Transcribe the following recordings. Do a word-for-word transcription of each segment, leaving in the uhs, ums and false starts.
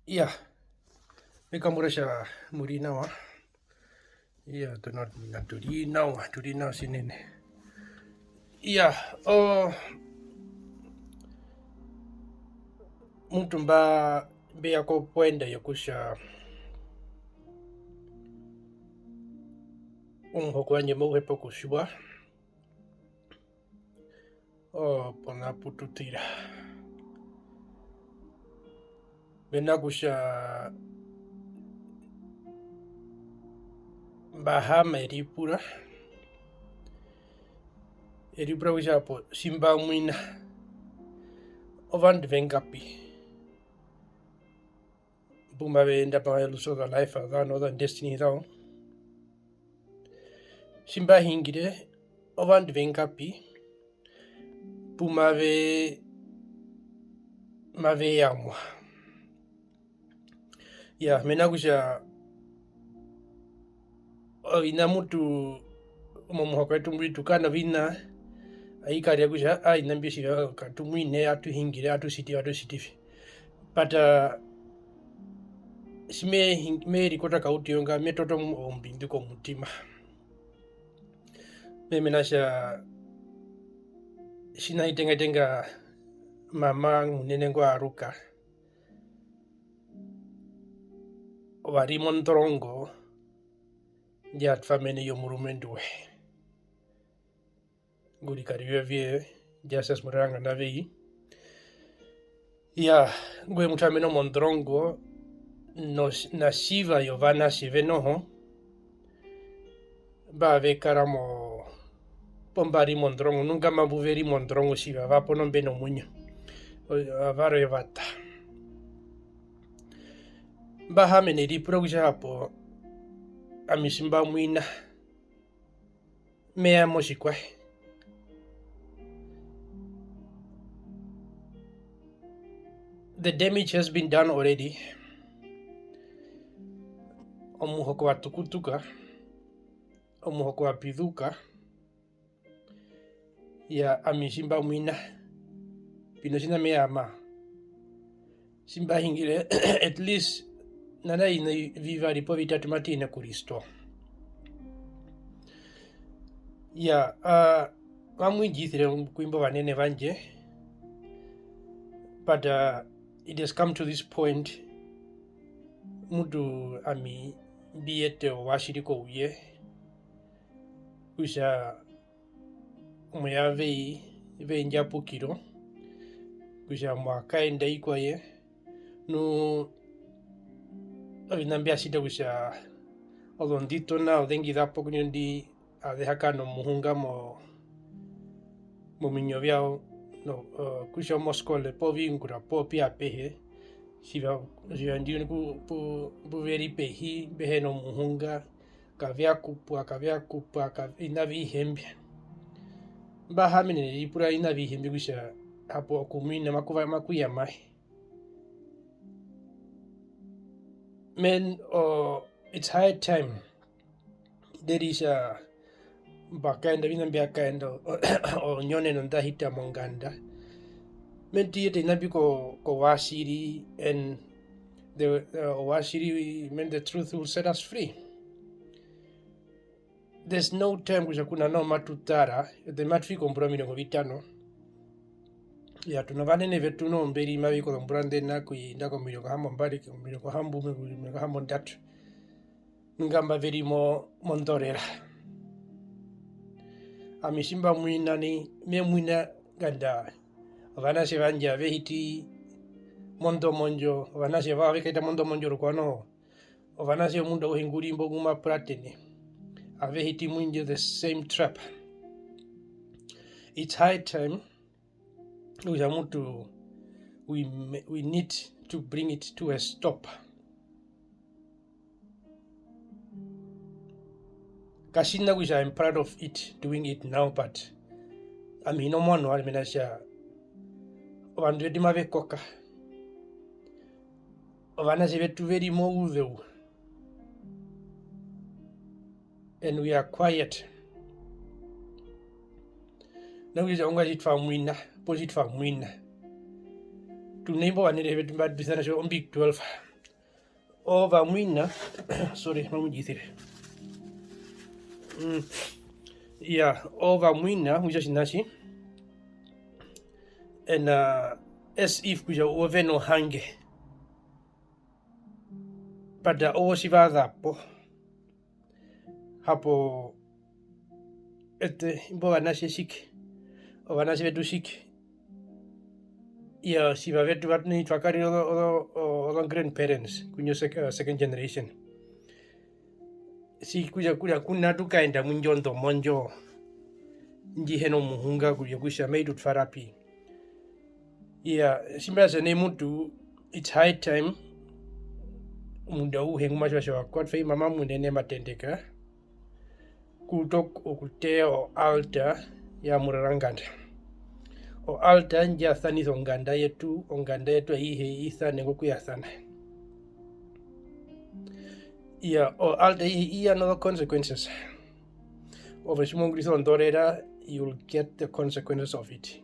Iya, me kambura kutja mu ri nawa. Iya, tu na, tu ri nawa, tu ri nawa tjinene. Iya, o, mutu mba, mbe ya ko point yokutja omuhoko wandje mau hepa okutjiwa, o, pona pu tu ṱira. Mena rokutja mba haama e ripura, e ripura kutja hapo tji mba mwina, ovandu vengapi mbu mave enda pamwe, lose the life, ozondjira, ozondestiny zawo. Tji mba hingire, ovandu vengapi mbu mave, mave yamwa? Iyaa, mena rokutja oviṋa mutu momuhoko wetu mbwi tu kara noviṋa, ai karira kutja, aa, oviṋa mbyo tjiva, katu mwine, atu hingire, atu tjiti vi, atu tjiti vi. But, uh, tji me hing-, me rikoto okautuyo nga, me toto omu-, ombindu komutima. Me hee mena rokutja tjina tjitenga tjenga mama omunene ngwa yaruka, wa ri mondorongo ndja twa mene yomurumendu we. Ngu ri Karive Vie, Justus Mureranganda Vei. Iyaa, ngwe mu twa mene mondorongo, no-, na tjiva yovanatje ve noho, mba ve kara mo-, poo mba ri mondorongo, nu nga mba mbu ve ri mondorongo tjiva, va po nu mbe nomuinyo, o-, varwe va ṱa. Mba haama e ripura kutja hapo, ami tji mba mwina, me ya motjikwaye. The damage has been done already. Omuhoko wa tukutuka, omuhoko wa pizuka. Iyaa, ami tji mba mwina, mbi notjiṋa me ya ma. Tji mba hingire, at least, nana oviṋa vivari poo vitatu matu hina oku-restore. Iyaa, aa, mamu ndji isire ku imbo vanene vandje, but, uh, it has come to this point, mutu ami mbi yete ouatjiri kouye, kutja omuya vei, ve ndja pukiro, kutja mwa kaenda ikwaye, nu oviṋa mbya tjita kutja ozondito nao ozengi za po, ku ndino ndi aze ha kara nomuhunga mo-, momiinyo vyawo, no-, o-, kutja omoskole, poo viungura, poo pi apehe, tjiva, tjiva ndino ku-, pu-, pu ve ri pehi, mbe hi na omuhunga, kave ya kupwa, kave ya kupwa, ka-, oviṋa avihe mbi. Mba haama e ripura oviṋa avihe mbi kutja hapo okumwina maku va-, maku ya mahi. Men, o, it's high time. Nderitja mba kaenda, oviṋa mbya kaenda, o-, onyoneno nda hita monganda. Men, tu yete oviṋa mbi ko-, kouatjiri, and the, uh, ouatjiri, men, the truth will set us free. There's no time kutja ku na noho matu tara, ete matu i kombura omirongo vitano. Iyaa, tu novanene vetu noho mbe ri mavi kozombura ndena, kuyenda komirongo hambombari, komirongo hamboumwe, komirongo hambondatu. Nu nga mba ve ri mo-, mondorera. Ami tji mba mwina nai, me mwina nganda ovanatje vandje ave hiti mondomo ndjo, ovanatje vawo ave kaeta mondomo ndjo rukwao noho. Ovanatje vomundu auhe ngu ri mbo ngu ma puratene, ave hiti mu indjo the same trap. It's high time kutja mutu we ma-, we need to bring it to a stop. Katjiṋa kutja I'm proud of it, doing it now, but ami hi na omuano warwe, mena rokutja ovandu vetu mave koka. Ovanatje vetu ve ri mouzeu, and we are quiet. Nokutja ongwaye tji twa mwina, poo tji twa mwina. Tu na imbo ovanene vetu mba tu isana kutja o Big twelve. Ovamwina, sorry, mamu ndji isire. Mm. Iya, ovamwina, kutja otjiṋa tji, ena as if kutja ove nohange. But owo tji va za po, hapo eṱe, imbo ovanatje tjike, ovanatje vetu tjike, iya, tjiva vetu va-, nai twa karira ozo, ozo, ozo grandparents, ku indjo sec-, eh, second generation. Tji-, kutja, kutja ku na tu kaenda mu indjo ndomo ndjo, ndji hi na omuhunga kutja, kutja mai tu twara pi. Iya, tji mba tja nai mutu, it's high time, omundu auhe ngu ma tjiwa kutja wa kwatwa i mama munene ma tendeka, ku uta okuteya o altar ya muraranganda. O altar ndja sanisa onganda yetu, onganda yetu aihe i sane ngokuyasana. Iya, o altar aihe i ya nozo consequences. Ove tji mo ungurisa ondorera, you will get the consequences of it.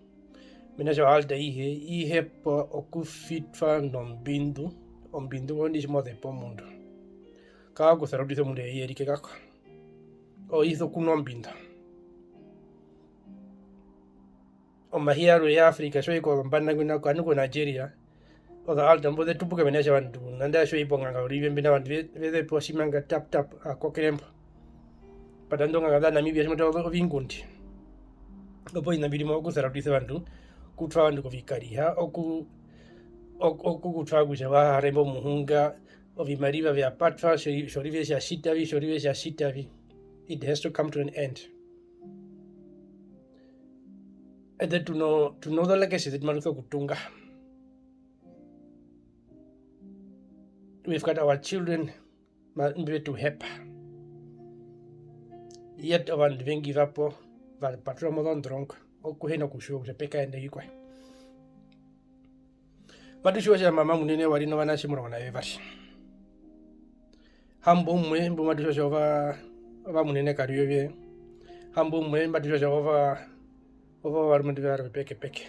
Mena rokutja o altar aihe i hepa okufitwa nombindu, ombindu ondi tji mo zepa omundu. Kaa kusarautisa omundu eye erike kako. Oiso kunwa ombindu. Omahi yarwe ya Africa, tji wa i kozombanda ngwina, anu ko Nigeria, ozo altar mbo ze tupuka mena rokutja ovandu, nanda tji wa i ponganga uriri, mbi na ovandu ve-, ve zepa otjimanga tap tap, a kokere mbo. But ando onganga za Namibia, tji mo tara ovingundi. Opo oviṋa mbi ri mo okusarautisa ovandu, kutwa ovandu kovikariha, oku-, oku-, okukutwa kutja va hare mbo muhunga, ovimariva vya patwa, tjorive tja tjita vi, tjorive tja tjita vi. It has to come to an end. Eṱe tu no, tu no the legacy that matu sokutunga. We've got our children, ma-, mbe tu hepa. Yet ovandu vengi va po, va paturura mozondrongo, okuhina okutjiwa kutja pe kaenda vikwaye. Matu tjiwa kutja mama munene wa ri novanatje omurongo na vevari. Hambo umwe mbu matu tjiwa kutja ova, ova munene karuyo vye. Hambo umwe matu tjiwa kutja ova, ova varumendu varwe pekepeke.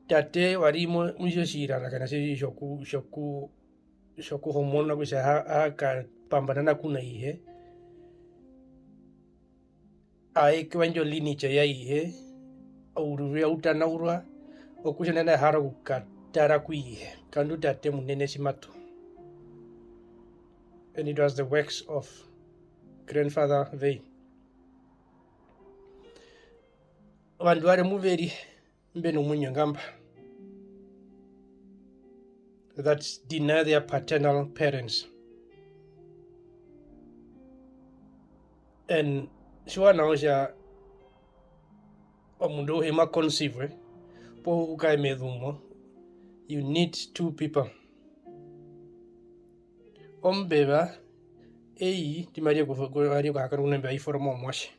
Tate wa ri mo, mu tjo tjirarakana tji-, tjoku-, tjoku-, tjokuhomona kutja ha, ha kapambanana ku na ihe. A ekiwa indjo lineage ya ihe, oururu ya utanaurwa, okutja nai a hara okukatara ku ihe, kandu tate munene tji matu. And it was the works of grandfather Vei. Ovandu varwe mu ve ri, mbe nomuinyo nga mba, that deny their paternal parents. And tjiwa nawa kutja omundu auhe ma conceive, poo u kare mezumo, you need two people. Ombeva, ei, ndi mari ye ku-, ku-, mari ye kuhakana ku na ombeva i foroma omuatje.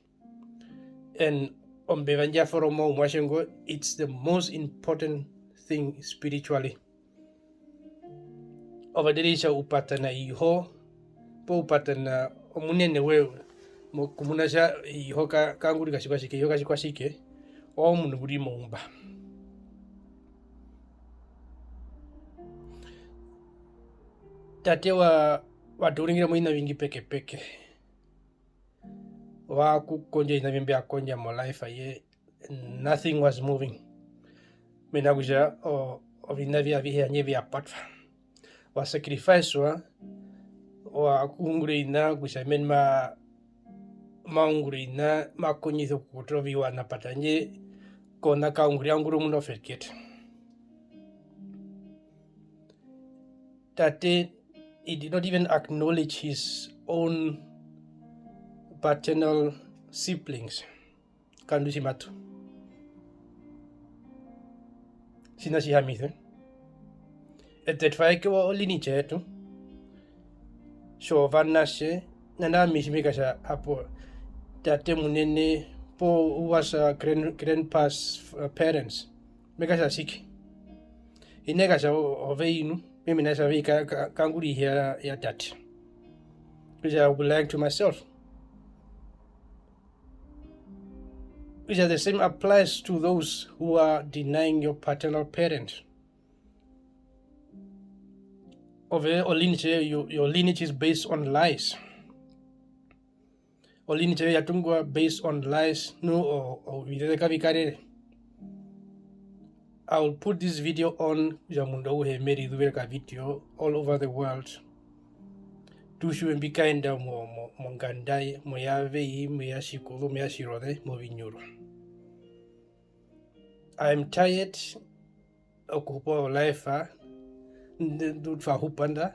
And ombeva ndja foroma omuatje ngo, it's the most important thing spiritually. Ovandu ve ri tja u pata na iho, poo u pata na omunene woye, mo-, kumuna kutja iho ka-, ka ungurisa tjikwatjike, iho ka tjikwatjike, omundu ngu ri moumba. Tate wa, wa tu uringire moviṋa ovingi pekepeke. Wa kukondja oviṋa mbi mbi a kondja mo life ye, nothing was moving. Mena rokutja o-, oviṋa vye avihe handje vya patwa. Wa sacrificewa, wa ungura oviṋa kutja meni ma-, ma ungura oviṋa, ma kondjisa okukutura oviwana, but handje kona ka ungura, a ungura omundu ofergeta. Tate, he did not even acknowledge his own paternal siblings. Kandu tji matu. Tjiṋa tji hihamisa. Eṱe twa ekiwa o lineage yetu. Tjovanatje, nanda ami tji me katja hapo tate munene, poo u was a grand-, grandpa's, uh, parents. Me katja tjike? Hi na katja o-, ove inu, meme na tja vei ka-, ka-, ka ungura ihe ya, ya tate. Kutja I will be lying to myself. Kutja the same applies to those who are denying your paternal parent. Ove o lineage yo, your lineage is based on lies. O lineage yoye ya tungwa based on lies, nu o, o, ovizeze kavi karere. I will put this video on kutja omundu auhe me rizuvire ka video all over the world. Tu tjiwe mbi kaenda mo, mo, monganda ye, mo ya Vei, mo ya Tjikuzu, mo ya Tjiroze, movinyuru. I am tired okuhupa o life ndu twa hupa nda.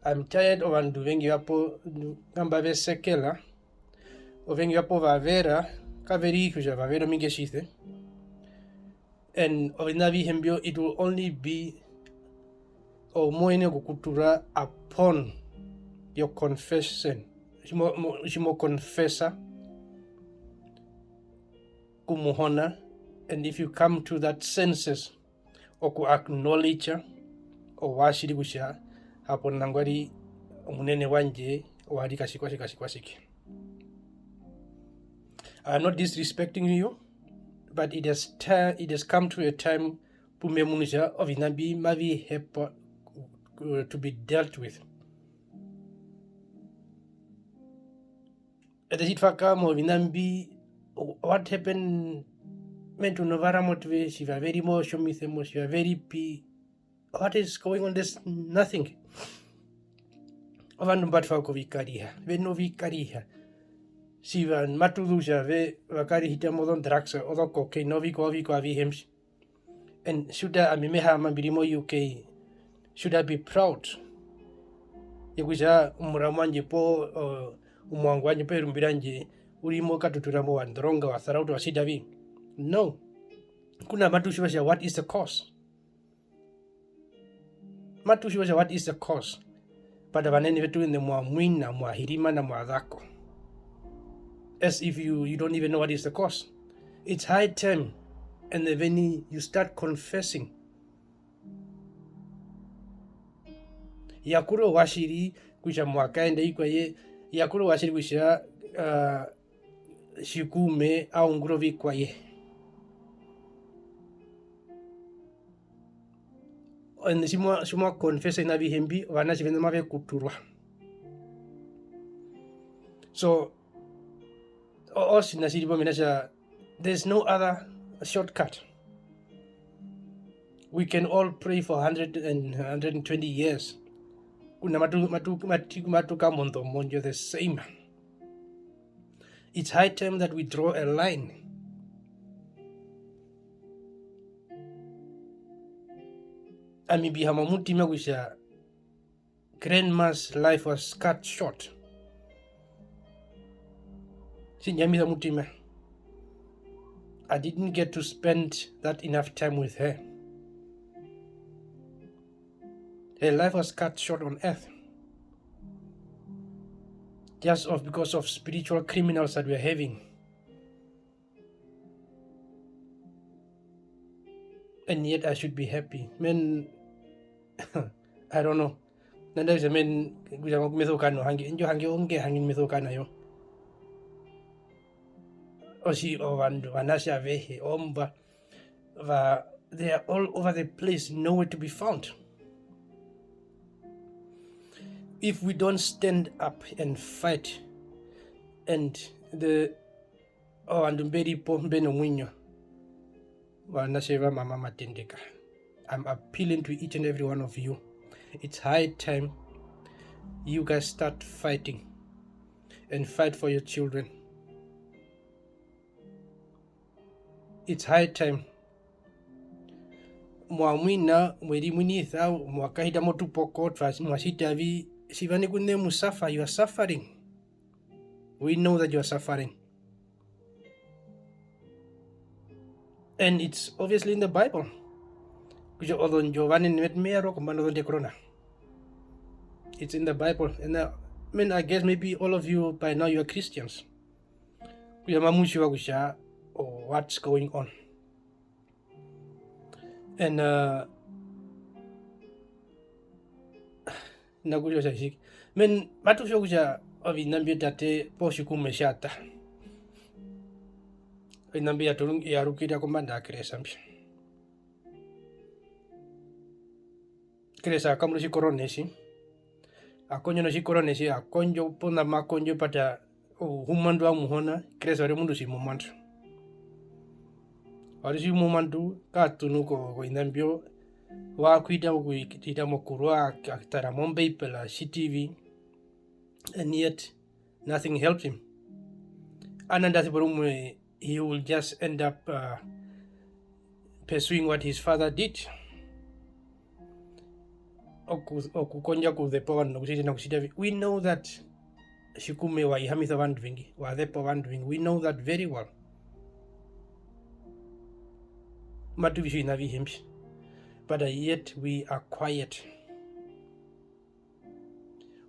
I'm tired ovandu vengi vapo ngamba ve sekela, ovengi vapo va vera, kave ri kutja va vera omingetjise. And oviṋa avihe mbyo, it will only be, o, mo yenene okukutura upon your confession. Tji mo, mo, tji mo confessa ku Muhona, and if you come to that senses, oku acknowledge ouatjiri kutja hapo nangwari omunene wandje wa ri katjikwatji, katjikwatjike. I'm not disrespecting you, but it has ti-, it has come to a time pu me munu kutja oviṋa mbi mavi hepa, uh, to be dealt with. Eṱe tji twa kara moviṋa mbi, what happened? Mena kutja tu novara mo tuve, tjiva ve ri motjomise mo, tjiva ve ri pi, what is going on? There's nothing. Ovandu mba twa ko ovikariha, ve novikariha. Tjiva matu zuu kutja ve, va karihita mozo drugs, ozo cocaine, ovikwaye, ovikwaye avihe mbi. And should I, ami me haama mbi ri mo U K, should I be proud yokutja omuramu wandje poo, uh, omuangu wandje poo erumbi randje u ri mo Katutura mo, wa ndoronga, wa sarauta, wa tjita vi? No. Ngunda matu tjiwa kutja what is the cause. Matu tjiwa kutja what is the cause. But ovanene vetu ene mwa mwina, mwa hirimana, mwa za ko. As if you, you don't even know what is the cause. It's high time, and then you start confessing. Yakura ouatjiri kutja mwa kaenda ovikwaye, yakura ouatjiri kutja, ah, tjikuume a ungura ovikwaye. Ene tji mwa, tji mwa confessa oviṋa avihe mbi, ovanatje veṋu mave kuturwa. So, o-, otjiṋa tji ri po mena rokutja, there's no other shortcut. We can all pray for a hundred and, a hundred and twenty years. Ngunda matu, matu, matu, matu kara mondomo ndjo the same. It's high time that we draw a line. Ami mbi haama momutima kutja Grandma's life was cut short. Tji ndji hihamisa omutima. I didn't get to spend that enough time with her. Her life was cut short on earth. Just of, because of spiritual criminals that we are having. And yet I should be happy. Man, I don't know. Nanda kutja men, kutja me sokukara nohange, indjo hange onge hange me sokukara na yo. Otji, ovandu, ovanatje avehe, ombwa, va, they are all over the place, nowhere to be found. If we don't stand up and fight, and the, ovandu mbe ri po mbe nomuinyo, ovanatje va mama Matendeka, I'm appealing to each and every one of you. It's high time you guys start fighting and fight for your children. It's high time. Mwa mwina, mwe rimwinisa, mwa kahita motupoko, twa, mwa tjita vi, tjiva nai ku ne mu suffer, you are suffering. We know that you are suffering. And it's obviously in the Bible. Kutja ozondjo zovanene vetu me yarwa kombanda yozondjo corona. It's in the Bible. And, uh, I mean, I guess maybe all of you by now you are Christians. Kutja mamu tjiwa kutja, oh, what's going on. And, uh, na kutja otja tjike. Men, matu tjiwa kutja oviṋa mbyo tate poo tjikuume tja ṱa. Oviṋa mbyo vya turung-, vya rukirira kombanda ya Kresa mbyo. Kresa a kambura otjikoronehi, a kondjo notjikoronehi, a kondjo pona ma kondjo pata, omuhumandu wa Muhona, Kresa wa ri omundu tjimumandu. Wa ri tjimumandu, kaa ṱunu ko-, koviṋa mbyo, wa kuhita okuhita mokurwa, a tara mOmbeibela, tjiti vi, and yet nothing helped him. Ananda asi porumwe, he will just end up, uh, pursuing what his father did. Oku-, okukondja okuzepa ovandu nokutjita nokutjita vi. We know that tjikume wa hihamisa ovandu ovengi, wa zepa ovandu ovengi. We know that very well. Matu vi tjiwa oviṋa avihe mbi. But yet we are quiet.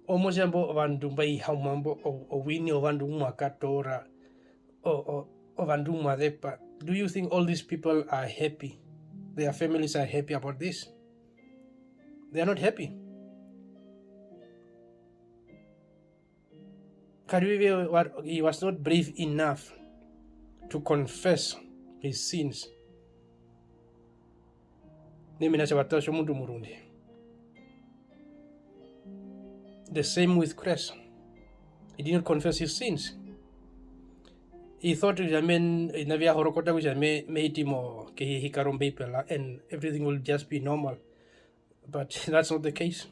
Omotja mbo ovandu mba hihama mbo, o-, ouini wovandu mbu mwa katoora, o-, o-, ovandu mbu mwa zepa. Do you think all these people are happy? Their families are happy about this? They are not happy. Karive wa-, he was not brave enough to confess his sins. Nai mena rokutja wa tara otjomundu omurunde. The same with Kresa. He did not confess his sins. He thought kutja men-, oviṋa vya horokota kutja me-, me hiti mo-, kehi hi kara Ombeibela and everything will just be normal. But that's not the case.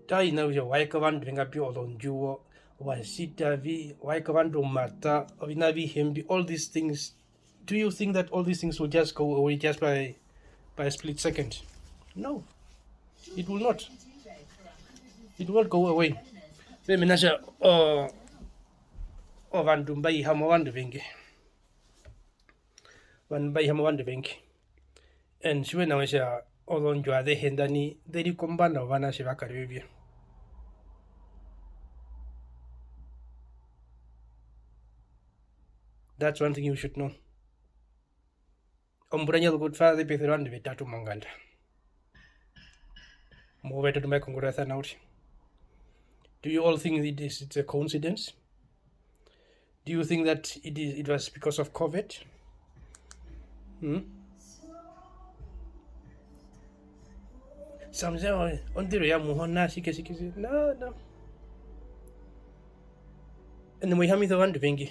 Tara oviṋa kutja wa yeka ovandu vengapi ozondjuwo, wa tjita vi, wa yeka ovandu omata, oviṋa avihe mbi, all these things. Do you think that all these things will just go away just by, by a split second? No, it will not. It will not go away. Mena rokutja, o-, ovandu mba hihama ovandu ovengi. Ovandu mba hihama ovandu ovengi. And tjiwa nawa kutja ozondjuwo azehe nḓa nai, ze ri kombanda yovanatje va Karive. That's one thing you should know. Ombura ndji ya zu ko twa zepesere ovandu vetatu monganda. Mouva wetatu mba kongorasana uriri. Do you all think it is, it's a coincidence? Do you think that it is, it was because of COVID? Hmm? Some say, "Oh, ondiro ya Muhona, tjike, tjike, tjike." No, no. Ene mo hihamisa ovandu ovengi.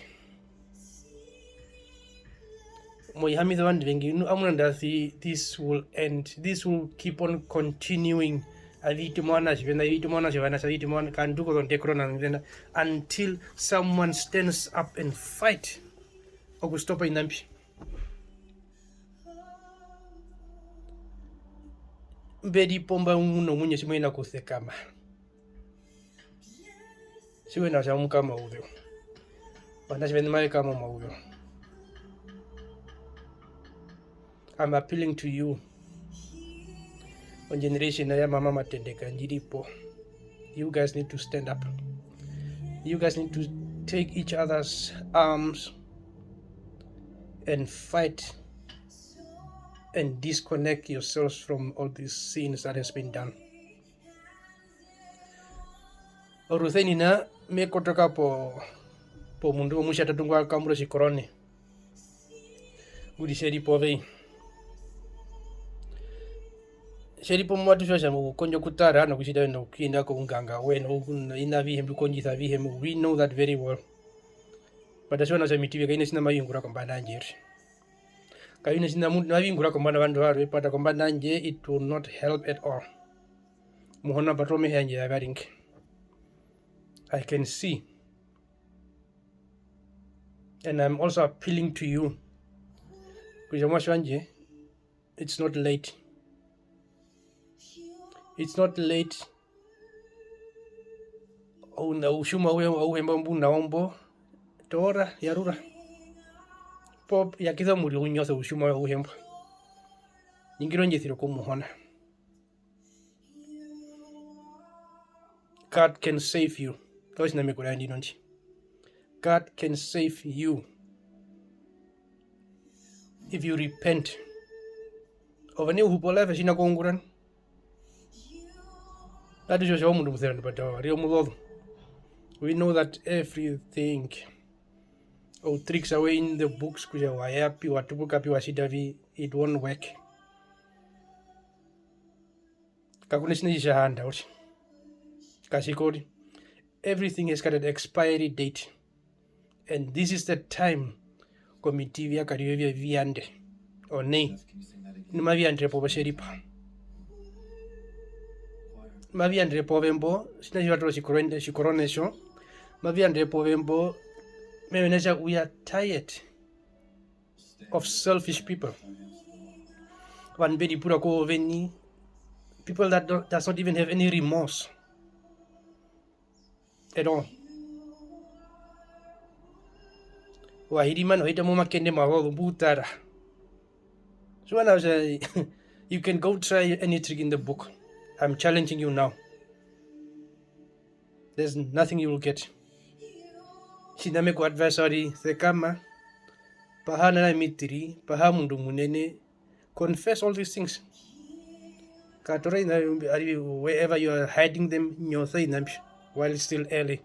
Mo hihamisa ovandu ovengi. Nu, amu na ndasi, this will end. This will keep on continuing. Avi hiti movanatje veṋu, avi hiti movanatje vovanatje, avi hiti movana-, kandu kozondekurona nḓena, until someone stands up and fight okustopa oviṋa mbi. Mbe ri po mba mu nomuinyo tji mu hi na kusekama. Tjiwa nawa kutja mu kara mouzeu. Ovanatje veṋu mave kara momauzeu. I'm appealing to you. O generation ya mama Matendeka ndji ri po. You guys need to stand up. You guys need to take each other's arms and fight and disconnect yourselves from all these sins that has been done. Orusenina me kotoka po-, pomundu omutjatatu ngwa kambura otjikorone. Ngu ri tje ri po vei. Tje ri po matu tjiwa kutja okukondja okutara nokutjita nokuyenda kounganga we, noku-, noviṋa avihe mbi u kondjisa avihe, we know that very well. But tjiwa nawa kutja omiti vye kai na tjiṋa mavi ungura kombanda yandje uriri. Kai na tjiṋa mu-, mavi ungura kombanda yovandu varwe, but kombanda yandje, it will not help at all. Muhona, patwa omeho yandje yavari nge. I can see. And I'm also appealing to you. Kutja muatje wandje, it's not late. It's not late. Ouna outjuma auhe, auhe mbo mbu u na wo mbo, toora, yarura. Poo yakisa omuriro u nyose outjuma auhe mbo. Ningira ondjesiro ku Muhona. God can save you. Otjiṋa me ku raere ndino ndi. God can save you if you repent. Ove nai u hupa o life tji hi na kuungura nu. Atu tjiwa kutja omundu omuserandu, but wa ri omuzozo. We know that everything. Ou tricks away in the books kutja wa ya pi, wa tupuka pi, wa tjita vi, it won't work. Kaku na tjiṋa tji tja handa uriri. Katjikori. Everything has got an expiry date. And this is the time komiti vya karive vya viyande. O nai. Nu mavi yandere pove tjiri pa. Mavi yandere pove mbo, tjiṋa tji va toora otjikorone-, otjikorone tjo. Mavi yandere pove mbo, mena kutja we are tired of selfish people. Ovandu ve ripura ku oveni, people that don't, does not even have any remorse at all. Wa hirimana, o hita momakende mavo, mbu u tara. Tjiwa nao kutja, you can go try any trick in the book. I'm challenging you now. There's nothing you will get. Tjiṋa me ku advise, sorry, sekama, paha nana mitiri, paha omundu omunene, confess all these things. Katoora oviṋa mbi, ari wherever you are hiding them, nyosa oviṋa mbyo while it's still early.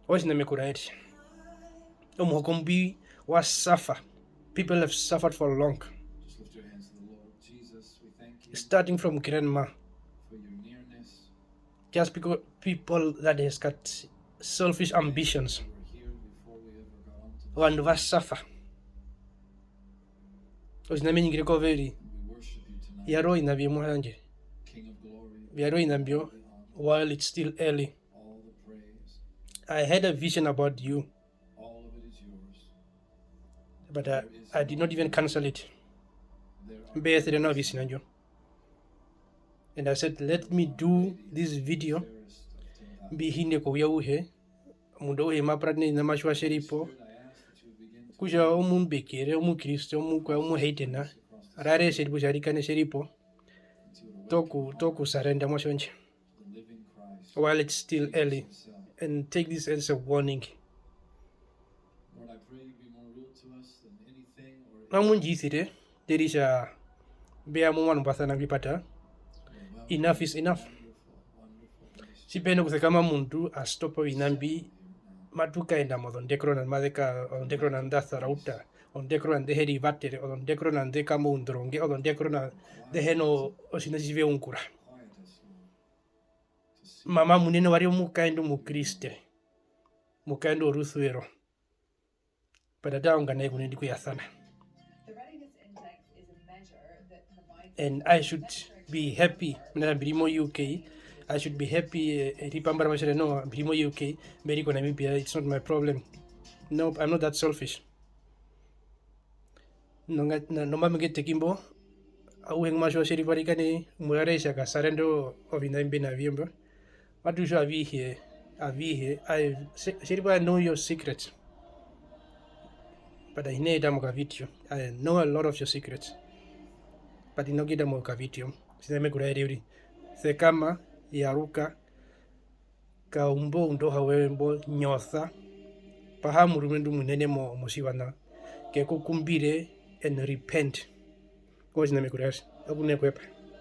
Otjiṋa me ku raere. Omuhoko mbwi wa suffer. People have suffered for long. Starting from grandma. Just because people that has got selfish ambitions. Ovandu va suffer. Otjiṋa me ningire kove uriri, yarura oviṋa vye muhona wandje. Yarura oviṋa mbyo while it's still early. I had a vision about you, but I, I did not even cancel it. Mbe esere nao vision vyandje. And I said, let me do this video, mbi hinde kouye auhe, omundu auhe ma puratene oviṋa mbi tji wa tjiri po, kutja omumbekere, omukriste, omukwae, omuheidena, rare tjiri kutja arikane tjiri po, toku, toku surrender muatje wandje while it's still early, and take this as a warning. Mamu ndji isire, tjiri kutja mbe ya momuano mbwa sana ngwi pata, enough is enough. Tji pe na okusekama omundu a stopa oviṋa mbi, matu kaenda mozondekurona maze ka, ozondekurona nḓa sarauta, ozondekurona nḓe he rivatere, ozondekurona nḓe kama oundoronge, ozondekurona nḓe hi na otjiṋa tji ve ungura. Mama munene wa ri omukaendu omukriste, omukaendu worusuvero. But tate onganda ye kunene ndi kuyasana. And I should be happy, mena mbi ri mo U K, I should be happy, eh, e ri pambara motjere, no, mbi ri mo U K, mbe ri ko Namibia, it's not my problem. No, I'm not that selfish. Nonga-, na-, nomambo nge teki mbo, auhe ngu ma tjiwa tjiri pa arikane, mu rare tja ka surrender oviṋa mbi mbi na vyo mbo. Matu tjiwa avihe, avihe, I, tjiri pa I know your secrets. But hi na eta mokavideo. I know a lot of your secrets. But hi na kueta mokavideo. Tjiṋa me ku raere uriri. Sekama, yaruka, kaumba oundoha woye mbo, nyosa. Paha omurumendu omunene mo-, motjiwaṋa. Ke ku kumbire and repent. Otjiṋa me ku raere. Okunekwepa.